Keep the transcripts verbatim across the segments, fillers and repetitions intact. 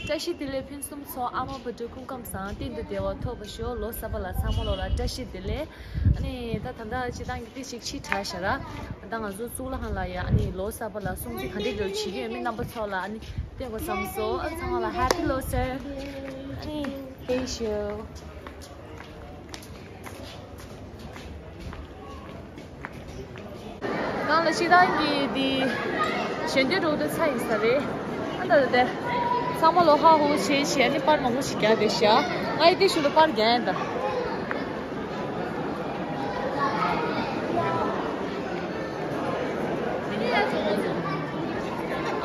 བཀྲ་ཤིས་བདེ་ལེགས་ཕུན་སུམ་ཚོགས། ཨ་མ་བུ་ཕྲུག་སྐུ་ཁམས་བཟང་། གཏན་དུ་བདེ་བ་ཐོབ་པར་ཤོག་ལོ་གསར་པ་ལ་ཚང་མ་ལོ་ལ་བཀྲ་ཤིས་བདེ་ལེགས། ཨ་ནི་ད་ད་ལྟ་སྤྱིར་བཏང་གི་དེ་ཞིག་ཕྱི་དྲགས་ཤག་ར། ད་ང་ཚོ་གཙུག་ལག་ཁང་ལ་ཡ་ཨ་ནི་ལོ་གསར་པ་ལ་སྲུང་བརྩི་ག་འདྲས་འདྲ་བྱེད་ཀྱི་ཡོད་མེད་རྣམ་པ་ཚོ་ལ་ཨ་ནི་སྟོན་དགོས་བསམ་སོང་། ཨ་ཚང་མ་ལ་Happy Losar། ཨ་ནི་ཕེབས་ཤོག་གང་ལ་ཤི་ཐང་གི་དེ་ཞལ་འདོན་འགྲོ་དུས་ཚར་ཡིན་ས་རེད། ཨ་ད་ད་དེ་ཚང་མ་ལོ་ཧ་ཧུ་བྱེད་བྱེད་ནི་པར་མང་པོ་ཞིག་རྒྱག་བསྡད་ཤག་ང་ཡི་དེ་ཤུ་ལ་པར་རྒྱག་ཡིན་ད།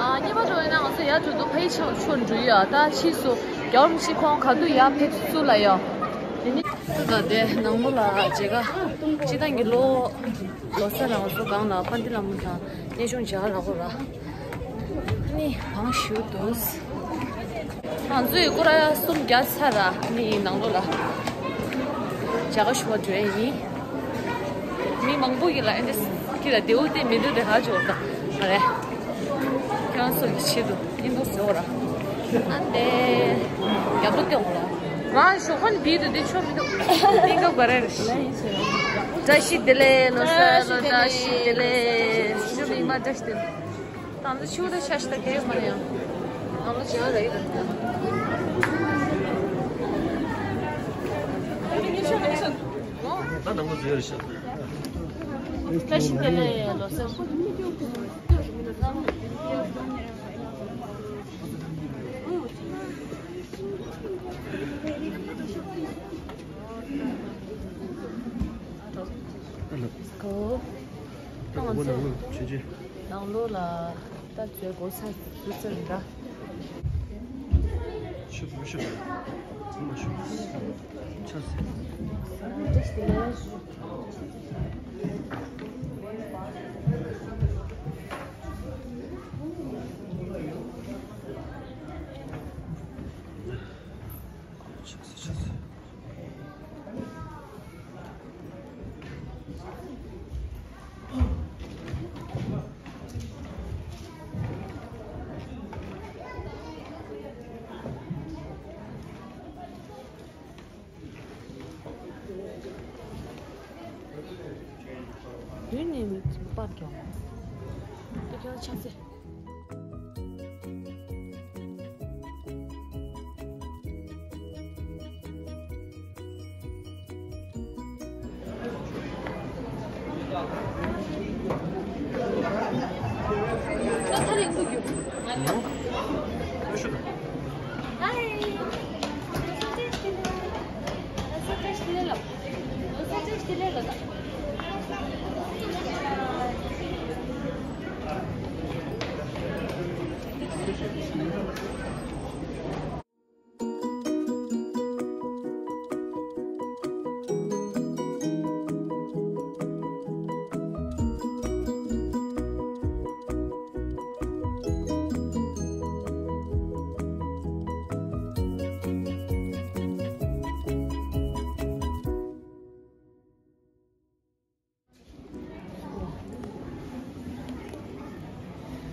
ཨ་གཉིས་པ་འགྲོ་ཡིན་ན་ང་ཚོ་ཡར་འགྲོ་དུས་ཕ་ཡི་ཆེ་བ་ཆོ་འགྲོ་ཡ། ད་ཕྱིས་སུ་རྒྱལ་བ་རིན་པོ་ཆེ་ཁོང་ག་དུས་ཡར་ཕེབས་ཚུལ་ལ་ཡ། དེ་ནི་ད་དེ་ནང་ལོ་ལ་མཇལ་ཁ་སྤྱིར་བཏང་གི་ལོ་ལོ་གསར་ལ་ང་ཚོ་སྒང་ལ་པཎྜི་ཏ་བླ་མ་དང་གནས་ཆུང་མཇལ་ཁ་རག་གོ་ར། ནི་བང་ཞུ་དུས། ང་ཚོས་སྐོར་ར་གསུམ་བརྒྱབ་ཚར་ར་ནི་ནང་ལོ་ལ་མཇལ་ཁ་ཞུ་བ་འགྲོ་ཡ་ཡིན། མི་མང་པོ་ཡིན་ལ་ཨེ་འདྲ་ཁྱི་ལ་དེའུ་དེ་མི་འདུག་དེ་ཧ་ཅོ་ད་མ་རེད། ཁྱེད་རང་ཚོ་གི་ཆེད་དུ་ཨིན་བོ་ཟེར་བ་ར། ཨ་ནི་རྒྱབ་ལོ་སྟོན་དགོས་ར། ང་ཞོགས་པ་ནི་བིས་དུ་དེ་ཆོ་མི་འདུག་ཨིན་ག་ག་ར་རེད། བཀྲ་ཤིས་བདེ་ལེགས་ལོ་གསར་ལོ། བཀྲ་ཤིས་བདེ་ལེགས། ཞུ་མི་མ་བཀྲ་ཤིས་བདེ་ལེགས། དང་ཚོ་ཆུ་ར་ཤ་ཤ་ད་གས་མ་ཡང་། དང་ཚོ་ཇ་ར་ཡི་ར། ད་དང་པོ་ཟེར་ཤག་བཀྲ་ཤིས་བདེ་ལེགས་ལོ་གསར། Go. ད་དང་པོ་ནང་ལོགས་ཆུ་ཆེ། ནང་ལོགས་ལ་ད་བཟོས་གོ་ས་བཟོས་ཚར་འདྲ། ཤུབ་ཤུབ་ཤུབ་མ་ཤུབ་ཆ་སི། ཆ་སི་ཆ་སི། ཡུན་ནས་མི་ཚོ་པར་རྒྱག་དེ་ཁྱོད་ཆ་སི།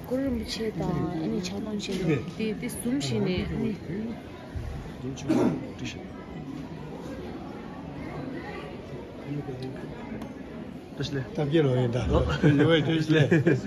གུ་རུ་རིན་པོ་ཆེ་དང་ཨ་ནི་ཕྱག་སྟོང་ཆེན་པོ་དེ་དེ་ཟུམ་བཞིན་ནས་ཨ་ནི། བཀྲ་ཤིས་བདེ་ལེགས། སྟབས་ཀྱིས་ལོ་ཡིན་ད། ལོ་བཀྲ་ཤིས་བདེ་ལེགས།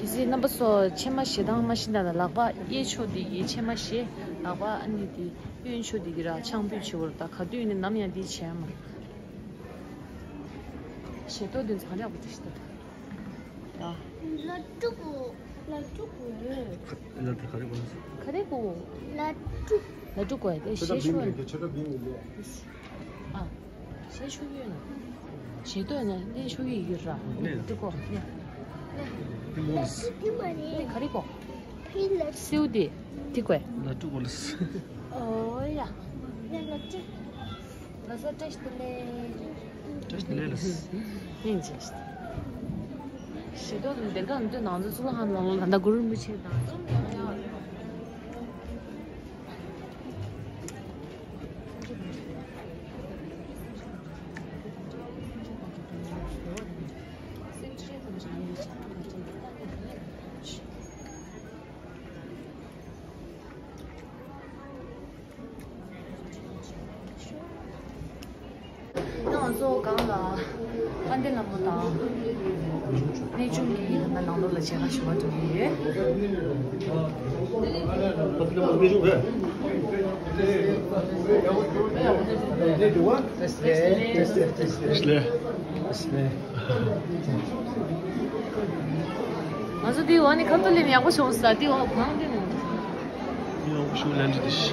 གལ་སྲིད་རྣམ་པ་ཚོ་ཕྱེ་མ་བཞེས་སྟངས་མ་ཤེས་ན་ལག་པ་གཡས་ཕྱོགས་འདི་གི་ཕྱེ་མ་བཞེས། ལག་པ་ཨ་ནི་འདི་གཡོན་ཕྱོགས་འདི་གི་ར་ཆང་ཕུད་བྱེད་བར་ད་ག་དུས་ནི་ནམ་ཡང་འདི་བྱས་མ། ཞེ་ཏོག་འདི་ཚང་རག་པ་འདི་ཤི་ད། ལ་ཀྲུག་གོ། ལ་ཀྲུག་གོ། ལ་དེ་ག་རེ་གོ་ན་ཟེར། ག་རེ་གོ། ལ་ཀྲུག་ལ་འགྲོ་དགོས་ཡ་དེ་ཤེས་ཤོད་ན། ཨ། ཤེས་ཤོད་ཡོད་ན། ཤེས་ཏོ་ན་ནས་ཤོད་ཡི་ཡོད་ར། འགྲོ་དགོས་ཡ། ནས་ག་རེ་གོ། སེའུ་དེ། དེ་དགོས། ལ་འགྲོ་དགོས་ལ། ཨོ་ཡ། ལ་ས་བཀྲ་ཤིས་བདེ་ལེགས། བཀྲ་ཤིས་བདེ་ལེགས་ལ། ཡིན་ཅིག་ཞེ་ཏོག་དང་སྡེར་ཁ་མི་འདུག་ནང་དུ་ཚུར་ལ་ཧ་ལམ་ལ་ད་གུ་རུ་རིན་པོ་ཆེ་དང་། ང་ཚོ་སྒང་ལ་དཔལ་ལྡན་ལྷ་མོ་དང་གནས་ཆུང་གི་ང་ནང་ལོགས་ལ་མཇལ་ཁ་ཞུ་བར་འགྲོ་གི་ཡོད། ང་ཚོ་དེའི་འོག་ནས་ཁ་ཐུག་ལེན་ཡག་པོ་བྱུང་སོང་། དེའི་འོག་གང་དེ་ནས། དེའི་འོག་ཤུགས་ལན་འདི་དེ་ཤི།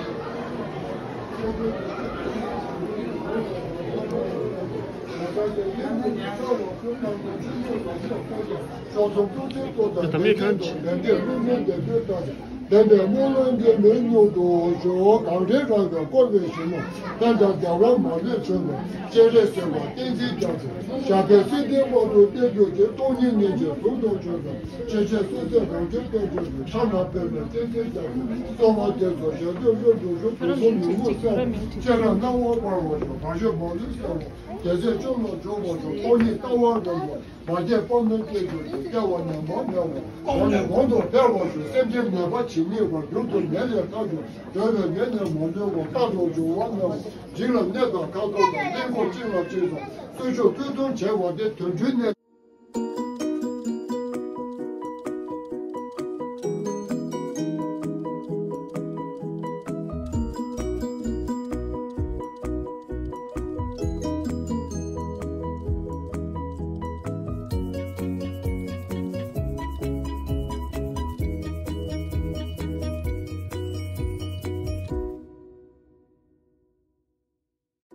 ད་མེད་ཁང་ཆེ། ལྡན་པའི་སྨོན་ལམ་འདྲེན་པའི་སྙིང་པོ་དུ་ཞོག་གངས་རི་རང་གི་བསྐོར་བའི་ཞིང་ནས། ཕན་དང་བདེ་བ་མ་ལུས་བྱུང་བའི་སྤྱན་རས་གཟིགས་དབང་བསྟན་འཛིན་རྒྱ་མཚོ། ཞབས་པད་སྲིད་མཐའི་དབང་དུ་བརྟན་གྱུར་ཅིག་སྟོང་ཉིད་སྙིང་རྗེ་ཟུང་དུ་འཇུག་པའི་ཆེ་ཆེ་སུ་མཛད་གང་བྱོན་བསྟན་འགྲོ་གི་ཕྱག་ན་པདྨོ་བསྟན་འཛིན་རྒྱ་མཚོ། གསོལ་བ་འདེབས་སོ་ཞལ་འདོན་བློ་འགྲོ་གཞུང་དུ་གསུམ་ཉིན་མོ་གསལ་བ་སྤྱན་རས་སྣང་བ་འབར་བ་ཞོག་གང་བྱོན་མ་ལུས་གསལ་བ་རྒྱལ་སྲས་བཅོམ་ལ་འཇུག་པ་ཞོག་སྟོང་ཉིད་ལྟ་བ་རང་གི་མ་སྐྱེས་པ་ནི་སྐྱེ་གྱུར་ཅིག་སྐྱེ་བ་ཉམས་པ་མེད་པ་གོང་ནས་གོང་དུ་འཕེལ་བ་ཞོག་སེམས་ཅན་ནད་པ་ཇི་སྙེད་པ་མྱུར་དུ་ནད་ལས་ཐར་ཞོག་འདོད་པའི་ནད་ནས་མ་ལུས་པ་རྟག་ཏུ་འབྱུང་བ་མེད་པ། འཇིགས་ལ་གནས་དང་ཁ་དོག་དང་གླིང་སྐོར་གཅིག་ལ་གཅིག་དང་གསོལ་མཆོད་ཕུལ་བསྡོམས་བྱས་པ་དེ་དོན་འགྲུབ་གནས།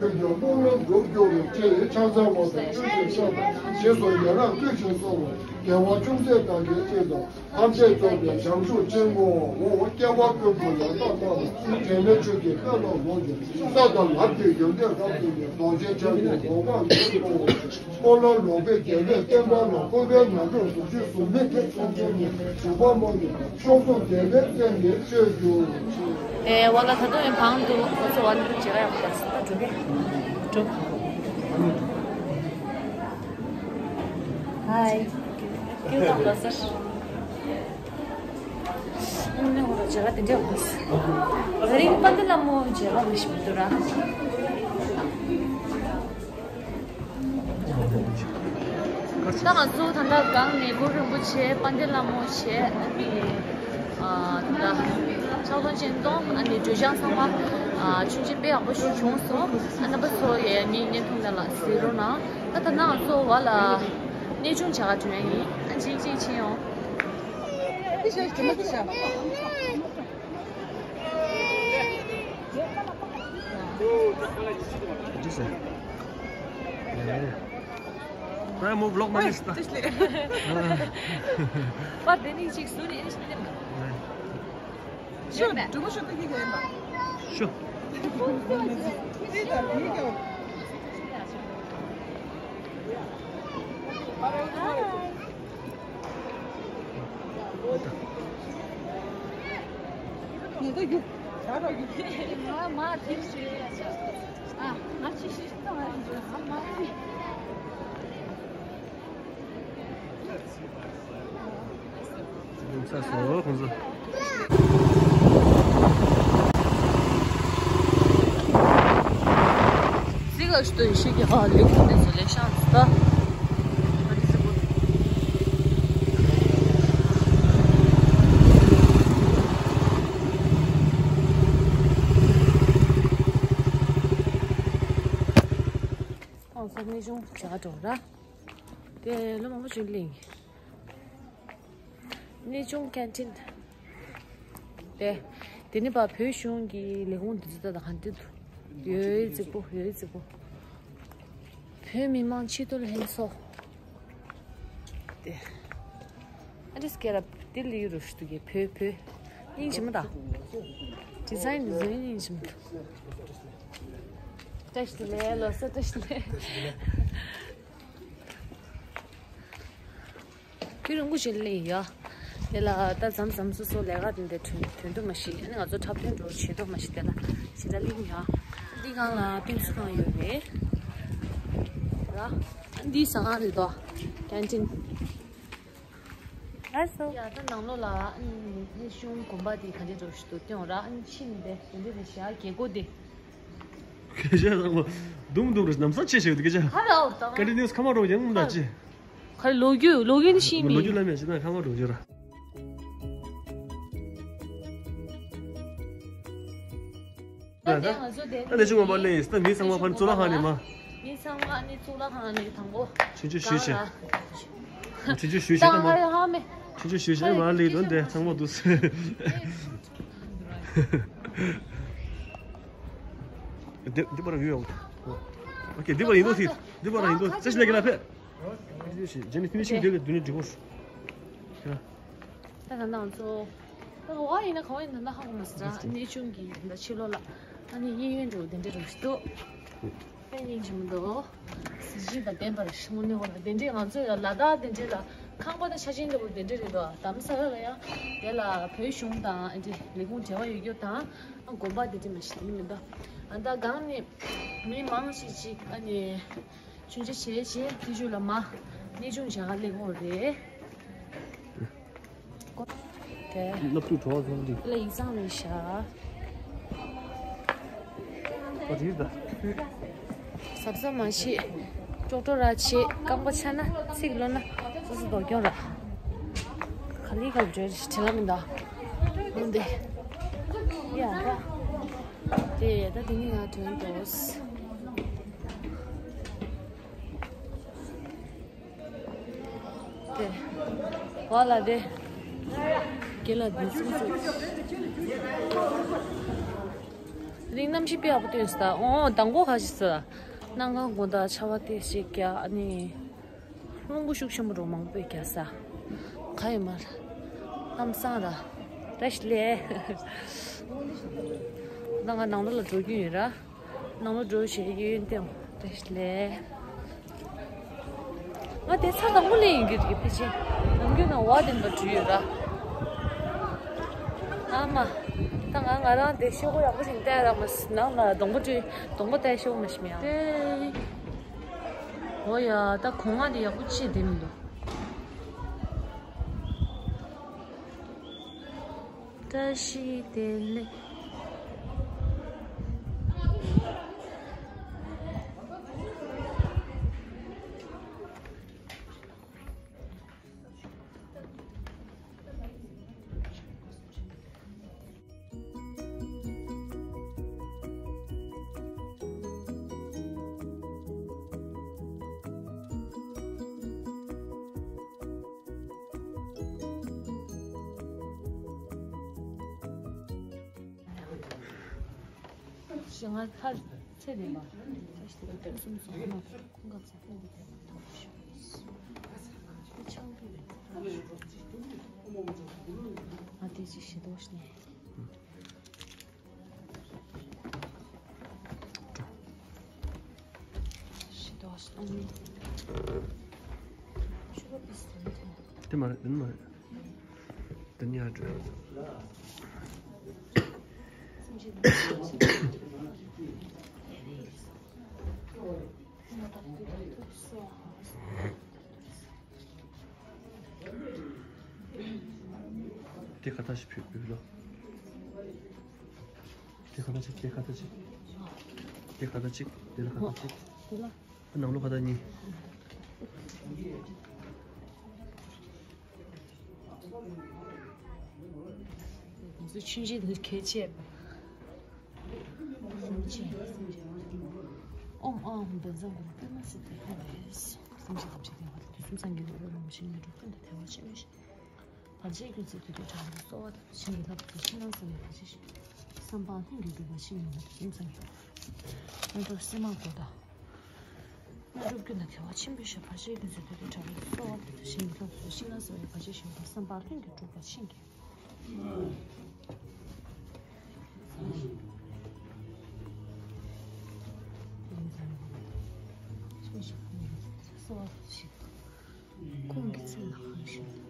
ཁྱོད་ཀྱི་སྨོན་ལམ་འགྲུབ་གྱུར་ཅིག་ཕྱག་འཚལ་བ་དང་བསྟོད་ཅིང་བཤགས་པ། རྗེས་སུ་ཡི་རང་བསྐུལ་ཞིང་གསོལ་བ། དགེ་བ་ཅུང་ཟད་བདག་གིར་སྤྱད་དང་། ཐམས་ཅད་རྫོགས་པའི་བྱང་ཆུབ་ཅེས་བསྔོའོ། སྐྱེ་བ་ཀུན་ཏུ་ཡང་དག་བལྟ་བ། དྲན་མེད་ཆོས་ཀྱི་དཔལ་ལ་བསྔོ་ཞིང་། ས་དང་ལམ་གྱི་ཡོན་ཏན་རབ་ཏུ་བསྔོ། རྡོ་རྗེ་འཆང་གི་གོ་འཕང་ལ་བསྔོའོ། སྨོན་ལམ་ལོག་པའི་དགེ་བས་བསྟན་པ་ལ། སྐུར་པའི་ནམ་གྲངས་གཟུགས་ཅན་གཟུགས་མེད་ཀྱི་སེམས་ཅན་ནི། འཇུག་པ་མ་ཡིན་པ་མཆོག་གསུམ་དེ་ལས་བཙལ་ནས་སྤྱོད་གྱུར་ཅིག་ཨེ་བ་ལ་ད་དུང་ཡང་གང་འདུག་ཁོ་ཚོ་བ་ལ་འདུག་བྱེད་ཀ་ཡག་པོ་ད་ད་འགྲོ་གི་འགྲོ། ཧའི། ཁྱེད་དང་ལ་སར། ཨ་ནི་ཧོ་ར་བྱེད་ཀ་དེ་འདྲ་ཡོད་གི། ད་རིང་དཔལ་ལྡན་ལྷ་མོ་བྱེད་ཀ་མི་ཤེས་མི་འདུག་ར། ད་ང་ཚོ་ད་ལྟ་སྒང་ནས་གུ་རུ་རིན་པོ་ཆེ་དཔལ་ལྡན་ལྷ་མོ་བྱས། ཨ་ནི་ཨ་ད་ཕྱག་སྟོང་སྤྱན་སྟོང་། ཨ་ནི་སྒྲོལ་ལྗང་ཚང་མ་ཨ་ཆུང་ཆེན་དཔེ་ཡག་པོ་ཞིག་བྱུང་སོང་། ཨ་རྣམ་པ་ཚོ་ཡས་ངའི་བརྙན་ཐུང་ནང་ལ་གཟིགས་རོགས་གནང་། ད་ད་ནང་ང་ཚོ་བ་ལ་གནས་ཆུང་བྱ་ག་འགྲོ་ཡ་ཡིན། ཨ་གཅིག་གཅིག་ཕྱིན་ཡོང་། ཁོ་རང་མོ་བི་ལོག་མ་ནི་སྟ། པ་དེ་ནི་ཅིག་སུ་ནི་ཨེ་ཤི་ནི། ཤོ་འགྲོ་མོ་ཤོ་ཏི་ཁི་ཁི་ཡིན་པ། ཤོ། ཏི་ད་ལི་ཀ། ང་ད་རྒྱུག་ད་ར་རྒྱུག་ང་མ་དེ་ཞིག་ཨ་ང་ཅི་ཞིག་ད་ང་ར་རྒྱུག་ང་མ་དེ། ཚ་སོ་ཁོང་ཚོ། ཚིག་ལ་ཞུ་དོ་ཡེ་ཤེས་ཀྱི་ཨ་ལེགས་དེ་ཚོ་ལེགས་ཤང་ད། ཨང་ས་གནས་ཆུང་བྱ་འགྲོ་ར། དེ་ལོ་མང་པོ་ཞིག་གླེང་། གནས་ཆུང་ཀན་ཊིན། དེ། དེ་ནི་པ་བོད་གཞུང་གི་ལས་ཁུངས་འདི་ཚོ་ད་གང་འདི་འདུག་ཡོད་རྫིག་པོ་ཡོད་རྫིག་པོ། བོད་མི་མང་ཆེད་དུ་ལྷན་ཚོགས། དེ། ཨ་ཏིས་ཀེ་ར་དེ་ལི་རུ་ཤུ་དུ་གེ་བོད་བོད། སྙིང་རྗེ་མོ་ད། ཌི་ཛའིན་འདི་ཚོ་སྙིང་རྗེ་མོ་ད། བཀྲ་ཤིས་བདེ་ལེགས། ལོ་གསར་བཀྲ་ཤིས་བདེ་ལེགས། ཁྱོད་རང་སྐུ་མཁྱེན་ལེ་ཡ། དེ་ལ་ད་མཚམས་མཚམས་སོ་སོ་ལས་ཀ་དེ་འདྲ་ཐོན་ཐོན་དུ་མ་ཤི། ཨ་ནི་ང་ཚོ་འཁྲབ་སྟོན་འགྲོ་བྱེད་དུ་མ་ཤི། དེ་ལ་ཞེ་དྲག་ལེ་ཡ། འདི་སྒང་ལ་ཕེབས་བསུ་གནང་ཡོད་རེད། ར། འདི་ཟ་ཁང་རེད་དོ། ཀན་ཊིན། ལགས་སོ། ཡ་ད་ནང་ལོགས་ལ་ཨ་ནི་ཕེབས་བསུ་དགོན་པ་དེ་ག་འདྲ་འགྲོ་བྱེད་དུ་སྟོན་ར། ཨ་ནི་ཕྱི་ནས་དེ་དེ་འདྲ་རེད་ཤག་རྒྱལ་སྒོ་དེ། སྐད་ཆ་ཚང་མ་དུམ་དུམ་རེད། ནམ་ས་ཆེ་ཆེ་བ་དེ་སྐད་ཆ། ཧ་ར་འོ་ད། ཀན་ཊིན་ནི་ཁ་མ་རོགས་ཡང་ངུ་ད་ཅི། ག་རེ་ལོ་རྒྱུས་ལོ་རྒྱུས་ནི་ཤེས་མི། ལོ་རྒྱུས་ལ་མེད་ཅི་ན་ཁ་མ་རོགས་རྒྱུ་ར། ད་ད་ད་ལས་བྱུང་བ་པ་ལས་ད་མི་ཚང་མ་ཕན་གཙུག་ལག་ཁང་ནས་མ། མི་ཚང་མ་ནི་གཙུག་ལག་ཁང་ནས་དང་པོ། ཆུང་ཆུང་ཞུས་བྱས། ཆུང་ཆུང་ཞུས་བྱས་ད་མ། ཆུང་ཆུང་ཞུས་བྱས་མ་ལས་དོན་དེ་ཚང་མ་འདུག་སེ། འདི་འདི་པར་ཡོད་ཡོད། ཨོ་ཁེ། འདི་པར་ཡིན་འདུག་ཟེར། འདི་པར་ཡིན་འདུག་ཅེས་ལས་ཀྱི་ལ་ཕེབས། ཇེ་ནི་ཕི་ནི་ཤིང་དེ་ལས་དུ་ནི་འགྲིག་གོ། ད་ད་ནང་ཚོ། ད་ག་བ་ཡིན་ན་ག་བ་ཡིན་ན་ད་ཧ་གོ་མ་སོང་། གནས་ཆུང་གི་ད་ཕྱི་ལོགས་ལ་ཨ་ནི་གཡས་གཡོན་འགྲོ་དེ་འདྲ་རུ་ཞིག་འདུག་དཔེ་སྙིང་རྗེ་མོ་འདུག་གཟི་བརྗིད་དང་ལྡན་པར་དངོས་གནས་འོ་ལ་དེ་འདྲས་ང་ཚོས་ལ་དྭགས་དེ་འདྲས་ལ་ཁང་པ་དང་ཆ་ཆེན་འདྲ་པོ་དེ་འདྲས་རེད་དོ། དྷ་རམ་ས་ལ་ལ་ཡང་དེ་ལ་བོད་གཞུང་དང་ཨ་འདྲས་ལས་ཁུངས་འབྲེལ་བ་ཡོད་རྒྱུ་དང་ཨ་དགོན་པ་དེ་འདྲས་མ་ཞིག་དེ་འདྲས་མི་འདུག་ཨ་ད་གང་ནས་མི་མང་ཞིག་ཅིག་ཨ་ནི་མཆོད་མཇལ་བྱས་བྱས་དེ་རྗེས་ལ་མ་གནས་ཆུང་བྱ་ག་སླེབས་ཡོད་རེད། དེ། སློབ་ཕྲུག་གྲོགས་ཚོ་འདི། ལ་ཡིག་ཚང་རེད་ཤག་ཨ་རེད་ད། གཟབ་གཟབ་མ་བྱེད། ཀྲོག་ཀྲོ་ར་བྱེད། རྐང་པ་ཆག་ན་ཚིག་ལོ་ན་སོ་སོ་སྡུག་གྱོང་ར། ག་ལི་ག་ལི་བྲོས་བྲེལ་ལ་མི་འདའ། འོན་ཏེ། ཡ་ད། དེ་ད་དེ་ནི་ང་དོན་དོ། དེ། བ་ལ་དེ། དགེ་ལ་དེ་སུམ་སུམ། རིང་གནམ་གཤིས་དཔེ་ཡག་པོ་སྟོན་སོང་ད། ཨོ་དང་པོ་ཁ་ཤས་སོ། སྣ་ཁ་དགོང་དག་ཆར་པ་དེ་ཞིག་རྒྱག་ཨ་ནི། རླུང་བུ་ཤུགས་ཆེན་པོ་རོ་མང་པོས་རྒྱག་ས། ག་ཡོད་མ་རེད། གནམ་སང་ར། བཀྲ་ཤིས་བདེ་ལེགས། ད་ང་ནང་ལོགས་ལ་འགྲོ་རྒྱུ་ཡོད་ར། ནང་ལོགས་འགྲོ་བྱས་ཡོན་ཏན་བཀྲ་ཤིས་བདེ་ལེགས། ང་དེ་ཚར་དང་པོ་ལས་ཡིན་གྱི་རེད་ཕལ་ཆེར། ནམ་རྒྱུན་ནང་བ་དེ་འདྲ་བྲིས་ཡོད་ར། ཨ་མ། ད་ང་ང་རང་དེ་ཤོག་གུ་ཡག་པོ་ཞིག་བལྟས་ར་མ་ཟིན་ནང་ལ་སྡོང་པོ་བྲིས་སྡོང་པོ་བལྟས་ཤོག་མ་ཞིག་མེད་ཨ། དེ། འོ་ཡ་ད་གོང་མ་དེ་ཡག་པོ་ཅིག་བསྡད་མི་འདུག་བཀྲ་ཤིས་བདེ་ལེགས། ཞིང་ང་ཚར་ཚེ་ལས་མ། ཨ་དེ་ཅི་ཞིག་འདུག་ནས། ཞིག་འདུག་ནས། ཆུ་བ་པིས་དེ་འདྲ། དེ་མ་རེད། དེ་མ་རེད། དེ་ཉར་འགྲོ། དེ་ཁ་ཐག་ཞིག་ཕུད་ཕུད་ལོ། དེ་ཁ་ཐག་ཅིག་དེ་ཁ་ཐག་ཅིག་དེ་ཁ་ཐག་ཅིག་དེ་ལ་ཁ་ཐག་ཅིག་དེ་ལ། ནང་ལོགས་ཁ་ཐག་གཉིས། ང་ཚོ་ཆུང་ཆུང་དུ་ཁྱེད་ཆེ། ཨོམ་ཨོམ་འབེན་བཟང་གི་དཔེ་མ་སྲིད་དེ་ཁ་ལས། སེམས་ཤེས་དམ་བཅའ་དེ་བར་དུ་གསུམ་སངས་རྒྱས་ཀྱི་བླ་མ་ཤིང་ལས་གྲུབ་ཀུན་ཏུ་དལ་བ་ཆེན་པོའི་ཞིང་། བར་ཆད་ཀུན་སེལ་དུས་འདིར་གྲགས་པའི་གསོལ་བ་དང་། ཞིང་གི་ལྷ་བུ་ཚོ་ཕྱི་ནང་གསང་བའི་བར་ཆད་ཞི། བསམ་པ་ལྷུན་གྱིས་གྲུབ་པ་ཤིང་ཡོད་པ་དེ་ཙམ་ཡོད། སྔོན་འགྲོ་སེམས་མ་གོ་ད། སྔོན་འགྲོ་ཀུན་ལ་དགེ་བ་ཆེན་པོའི་ཞབས་པ་ཤེས་ཀུན་ཟེར་དུས་དེ་གྲྭ་པའི་གསོལ་བ་དེ་ཤིང་ཐོབ་སོ་ཤིང་ན་སོ་ཡི་བ་ཅི་ཞིག་ཡོད་པ་བསམ་པ་ལྷུན་གྱིས་གྲུབ་པ་ཤིང་གི། ཁོང་གི་ཚེ་ལ་ཁ་ཤས།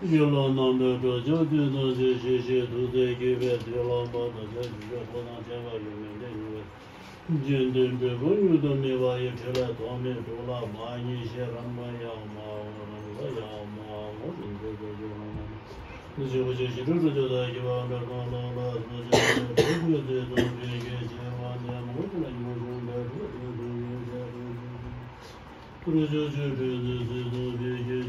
ཡུལ་ལ་རྣམ་པའི་དྲོ་སྐྱོད་དུས་དང་ཞེས་ཤེས་ཤེས་ཐུགས་བརྩེ་བསྐྱེད་པའི་དུས་ལ་མ་དང་བྱ་ཞིག་པའི་ཕོ་དང་བྱ་བ་ཡོད་མེད་དེ་ཉུལ་བའི་རྒྱུན་དུ་འབྲས་བུ་མྱུར་དུ་སྨིན་པ་ཡི་ཕྲིན་ལས་ཐོགས་མེད་སྒྲུབ་ལ་མ་ཉེས་ཤེས་རབ་མ་ཡག་མའོ་རབ་མ་ཡག་མའོ་རིན་ཆེན་རྡོ་རྗེ་ལ་མ་ཞི་བ་ཞི་ཁྲོ་ཁྲོ་ཆོས་དང་ཞི་བ་འབྲེལ་གང་ལ་ལ་སོ་ཞི་བ་ཁྲོ་ཁྲོ་ཚེ་དང་བེད་སྐྱེད་བྱེད་པ་ཉམས་མོ་ཅི་ལ་ཉམས་སོང་བའི་ཁྲོ་ཁྲོ་ཚེ་དང་བེད་སྐྱེད་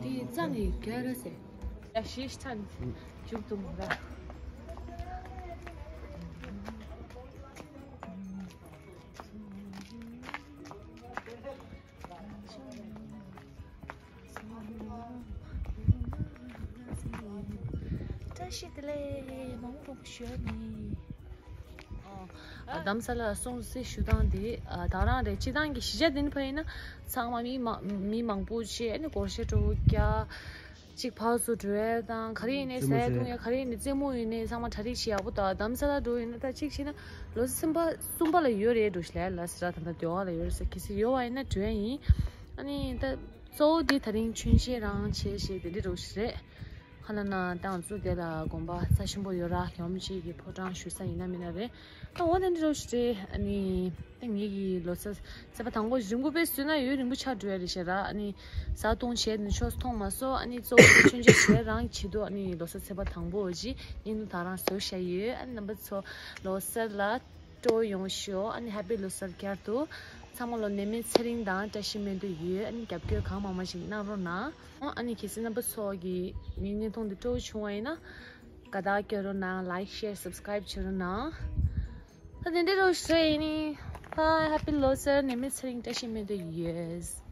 དེའི་རྩ་ནས་རྒྱ་ར་ཟེར། ཡ་ཤེས་ཐན་མཇུག་ཏུ་མ་ར། བཀྲ་ཤིས་བདེ་ལེགས། མ་འོངས་པ་ཞུ་ནི། ཨ་རྡ་རམ་ས་ལ་སོང་ཟེར་ཞུ་སྟངས་དེ་ཨ་ད་རང་རེད། སྤྱི་བཏང་གི་གཞིས་ཆགས་འདི་ནས་ཕར་ཡིན་ན་ཚང་མ་མི་མ་མི་མང་པོ་ཆེ་ཨ་ནི་སྒོར་གཞས་སྤྲོ་བོ་རྒྱག་གཅིག་ཕར་ཚུར་འགྲོ་ཡ་དང་ག་རེ་ཡིན་ནའི་ཟ་ཡ་འཐུང་ཡ་ག་རེ་ཡིན་ནའི་རྩེད་མོ་ཡིན་ནའི་ཚང་མ་གྲ་སྒྲིག་བྱེད་ཡག་པོ་འདུག་རྡ་རམ་ས་ལ་འགྲོ་ཡིན་ན་ད་གཅིག་བྱས་ན་ལོ་གསུམ་པ་གསུམ་པ་ལ་ཡོད་རེད་འགྲོ་ཤི་ལ་ལ་ཟེར་ད་ད་ལྟ་སྡེ་བ་ལ་ཡོད་རེད་ཟེར་གལ་སྲིད་ཡོད་པ་ཡིན་ན་འགྲོ་ཡ་ཡིན། ཨ་ནི་ད་གཙོ་བོ་འདི་ད་རིང་མཆོད་མཇལ་རང་བྱས་བྱས་དེ་འདྲ་འགྲོ་ཤི་རེད། ཁ་ན་ན་ཏང་ཙུ་དེ་ལ་དགོན་པ་རྩ་ཆེན་པོ་ཡོད་ར་ཡོམ་ཅིག་གི་ཕོ་བྲང་ཞུ་ས་ཡིན་ན་མིན་ན་རེད། ད་འོ་དེ་འདྲ་རོ་ཞིག་རེད། ཨ་ནི་ད་ངེད་ཀྱི་ལོ་གསར་ཚེས་པ་དང་པོ་རིང་པོ་པས་བཟོས་ན་ཡུན་རིང་པོ་ཆགས་འགྲོ་ཡ་རེད་ཤག་ར། ཨ་ནི་བཟའ་བཏུང་བྱས་ནས་ཕྱོགས་སུ་མཐོང་མ་སོང་། ཨ་ནི་གཙོ་བོ་མཆོད་མཇལ་བྱས་རང་གི་བྱེད་དུ་ཨ་ནི་ལོ་གསར་ཚེས་པ་དང་པོ་ཅིག་ཉིན་དུ་ད་རང་བཟོས་བཞག་ཡོད། ཨ་ནི་རྣམ་པ་ཚོ་ལོ་གསར་ལ་སྤྲོ་ཡོང་ཤོག་ཨ་ནི་ཧེ་པི་ལོ་གསར་བསྐྱར་དུ་ཚང་མ་ལོ་ནད་མེད་ཚེ་རིང་དང་བཀྲ་ཤིས་སྨོན་འདུན་ཡོད། ཨ་ནི་རྒྱབ་སྐྱོར་གང་མང་མང་ཞིག་གནང་རོགས་གནང་། ཨ་ནི་གལ་སྲིད་རྣམ་པ་ཚོ་གི་ངའི་བརྙན་ཐུང་འདི་སྤྲོ་བོ་བྱུང་བ་ཡིན་ན་དགའ་རྟགས་སྐྱོན་རོགས་གནང་། ལའིག་ཤེར་སབ་སི་ཀ་རའིབ་བྱེད་རོགས་གནང་། ད་དེ་འདྲ་རོགས་ཞེས་ཡིན་ནི། ད་ཧེ་པི་ལོ་གསར་ནད་མེད་ཚེ་རིང་བཀྲ་ཤིས་སྨོན་འདུན་ཡོད།